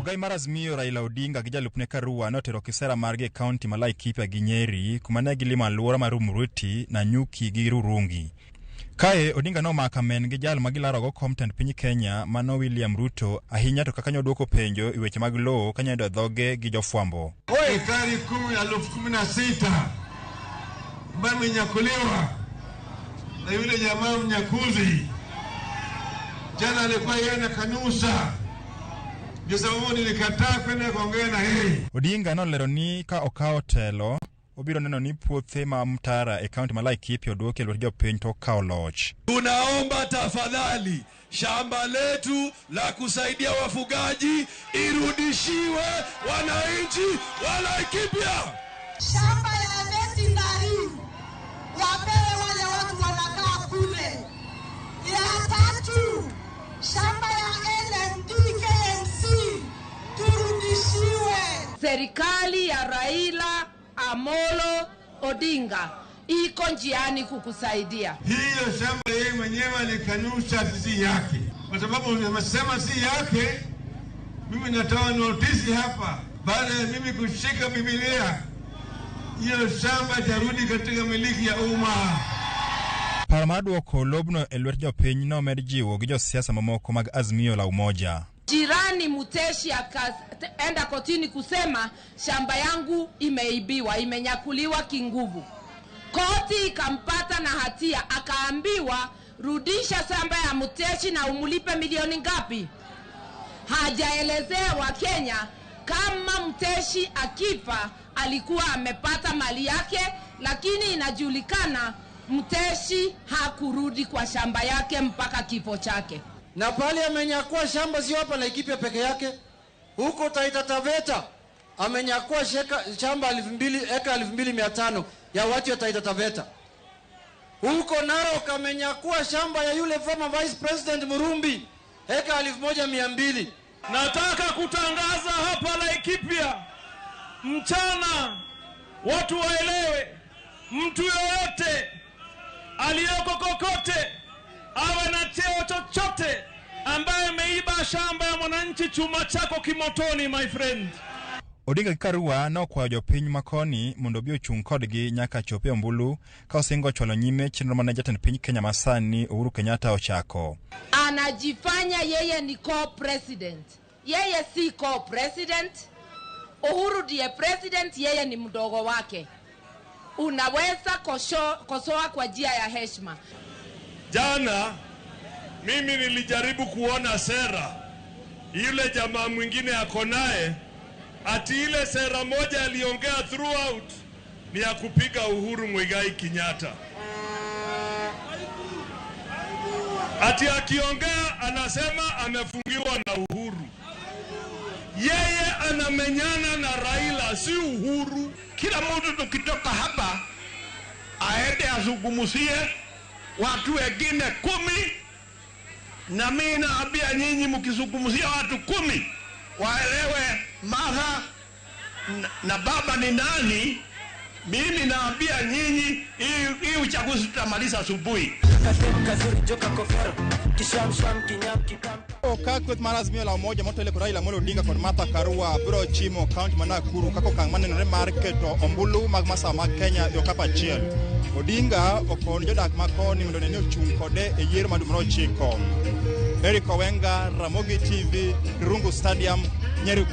Ogai mar Azimio Raila Odinga gi jalupne Karua notero kisera margi e kaunti ma Laikipia gi Nyeri kuma ne gilimo alwora mar Rumuruti, Nanyuki gi Rurungi. Kae Odinga nomako amen gi jal ma gilarogo kom tend piny Kenya mano William Ruto ahinya to kaka nyoduoko penjo e weche mag lowo ka nyoyudo dhoge gi jofwambo. Ekari 16,000 ambayo imenyakuliwa na yule jamaa mnyakuzi. Jana alikuwa yeye na kanusa, ndio sababu nilikataa kwenda kuongea na yeye. Odinga nolero ni ka okawo telo obiro neno ni puothe ma Mtara e kaunti ma Laikipia oduoki e lwet jopiny tok kawo loch. Tunaomba tafadhali shamba letu la kusaidia wafugaji irudishiwe wananchi wa Laikipia. Shamba ya veterinary wapewe wale watu wanakaa kule. Ya tatu, shamba ya LMD KMC turudishiwe. Serikali ya Raila Amolo Odinga iko njiani kukusaidia. Hiyo shamba yeye mwenyewe alikanusha si yake, kwa sababu amesema si yake. Mimi natoa notisi hapa, baada ya mimi kushika Biblia, hiyo shamba itarudi katika miliki ya umma. Paro mar duoko lobno e lwet jopiny nomed jiwo gi josiasa mamoko mag Azimio la Umoja. Jirani Muteshi akaenda kotini kusema shamba yangu imeibiwa, imenyakuliwa kinguvu. Koti ikampata na hatia, akaambiwa rudisha shamba ya Muteshi na umulipe milioni ngapi? Hajaelezea Wakenya kama Muteshi akifa alikuwa amepata mali yake, lakini inajulikana Muteshi hakurudi kwa shamba yake mpaka kifo chake. Na pale amenyakua shamba sio hapa Laikipia peke yake, huko Taita Taveta amenyakua shamba 2,000 eka 2,500 ya watu ya Taita Taveta. Huko Narok amenyakua shamba ya yule former vice president Murumbi eka 1,200. Nataka kutangaza hapa Laikipia mchana, watu waelewe, mtu yoyote aliyoko kokote awe na cheo chochote ambaye ameiba shamba ya mwananchi, chuma chako kimotoni, my friend. Odinga gi Karua nokwayo jopiny makoni mondo obi ochung' kodgi nyaka chop e ombulu ka osingo chwalo nyime chenro mane jatend piny Kenya masani Uhuru Kenyatta ochako. Anajifanya yeye ni co-president. Yeye si co-president. Uhuru ndiye president, yeye ni mdogo wake. Unaweza kosoa kwa njia ya heshima. Jana mimi nilijaribu kuona sera yule jamaa mwingine ako naye, ati ile sera moja aliongea throughout ni ya kupiga Uhuru Muigai Kenyatta. Ati akiongea anasema amefungiwa na Uhuru. Yeye anamenyana na Raila, si Uhuru. Kila mtu tukitoka hapa aende azungumzie watu wengine 10, na mimi naambia nyinyi mkizungumzia watu 10 waelewe mother na baba ni nani. Mimi naambia nyinyi hii uchaguzi tutamaliza asubuhi. Ka kweth mar Azimio la Umoja motelo kod Raila Amolo Odinga kod Martha Karua biro chimo kaunti ma Nakuru kaka okang' manenore mar keto ombulu mag masawa mag Kenya yo kap achiel. Odinga okon jodak ma koni mondo one ni ochung' kode e yiero ma dwe mar ochiko. Eric Owenga, Ramogi TV, Rungu Stadium, Nyeri.